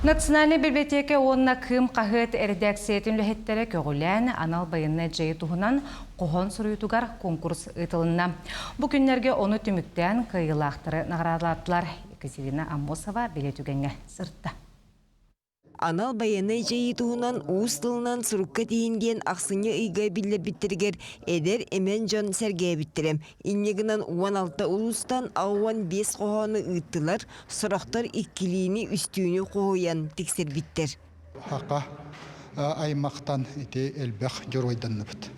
Национальнай библиотека уонна Кыым хаһыат эрэдээксийэтин үлэһиттэрэ көҕүлээн анал байыаннай дьайыы туһунан хоһоон суруйуутугар конкурс ыытылынна. Бу күннэргэ ону түмүктээн кыайыылаахтары наҕараадалаатылар. Екатерина Аммосова бэлиэ түгэҥҥэ сырытта. Анал байыаннай дьайыы туһунан уус тылынан сурукка тиһин диэн ахсынньы ыйга биллэрбиттэригэр эдэр эмэн дьон сэргээбиттэрэ. Инньэ гынан 16 улуустан 65 хоһоону ыыттылар, сорохтор иккилиини-үстүүнү хоһуйан тиксэрбиттэр. Хака аймахтан ити элбэх дьоруойданныбыт.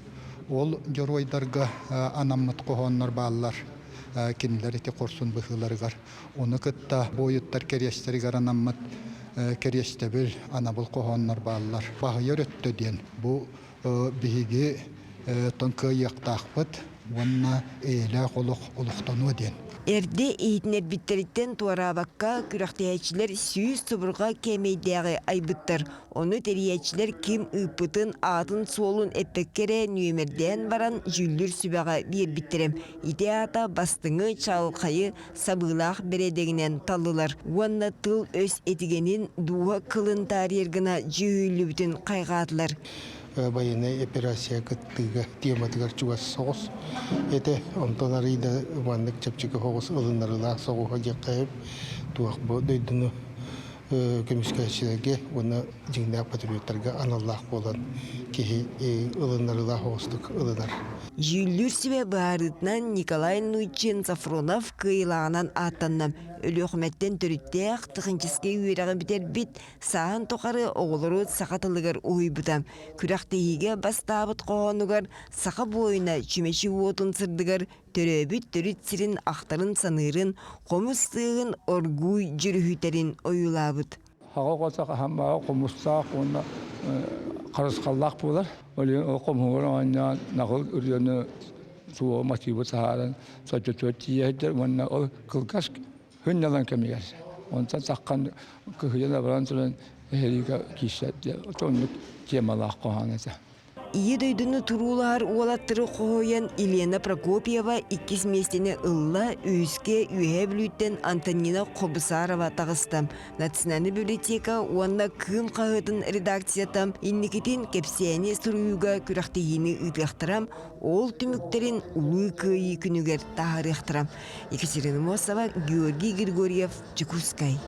Ол дьоруойдарга анаммыт хоһооннор бааллар. Кинилэр ити хорсун быһыыларыгар, ону кытта буойуттар кэриэстэригэр анаммыт кэриэстэбил, анабыл хоһооннор бааллар. Баһыйар өттө диэн бу биһиги тон кыайыахтаахпыт уонна эйэлээх олох олохтонуо диэн. Эрдэ иһитиннэрбиттэриттэн туораабакка, күрэхтэһээччилэр 100 субурҕа кээмэйдээҕи айбыттар. Ону тэрийээччилэр ким ыыппытын, аатын-суолун эппэккэ эрэ нүөмэрдээн баран дьүүллүүр сүбэҕэ биэрбиттэрэ. Ити аата бастыҥы, чаҕылхайы сабыылаах бэрээдэгинэн таллылар уонна тыл-өс этигэнин дууһа кылын таарыйар гына дьүһүйүллүбүтүн хайҕаатылар. Байыаннай операция кыттыыга тематыгар чугас соҕус этэ. Онтон арыый да маннык чэпчэки соҕус ылыннарыылаах соҕуһа диэххэ туох бу дойдуну көмүскээччилэргэ уонна дьиҥнээх патриоттарга аналлаах буолан киһи ылыннарыылаах оҕустук ылынар. Дьүүллүүр сүбэ быһаарыытынан Николай Нуйчин Софронов кыайыылааҕынан ааттанна. Өлүөхүмэттэн төрүттээх техническэй үөрэҕи бүтэрбит, сааһын тухары оҕолору саха тылыгар уһуйбута. Күрэхтэһиигэ бастаабыт хоһоонугар саха буойуна чүмэчи уотун сырдыгар төрөөбүт төрүт сирин ахтарын-саныырын, хомус сыыһын оргууй дьүрүһүтэрин ойуулаабыт. Хаҕа оҕото хаһан хомустаах уонна харысхаллаах буолар. Ол иһин ол хомуһугар оонньоон наҕыл ырыаны суоҕу мотивы таһааран соччотугар тиийэ сылдьар уонна ол кылгас сынньалаҥ кэмигэр онтон таххан кыһыйан абаран туран эһэриигэ киирсэр диэн оннук темалаах хоһоон этэ. Ийэ дойдуну туруулаһар уолаттары хоһуйан Елена Прокопьева иккис миэстэни ылла, үһүскэ Үөһээ Бүлүүттэн Антонина Хобусарова таҕыста. Национальнай библиотека уонна Кыым хаһыатын редакцията инникитин кэпсээни суруйууга күрэхтэһиини ыытыахтара, ол түмүктэрин Улуу Кыайыы күнүгэр таһаарыахтара. Екатерина Мосова, Георгий Григорьев, Дьокуускай.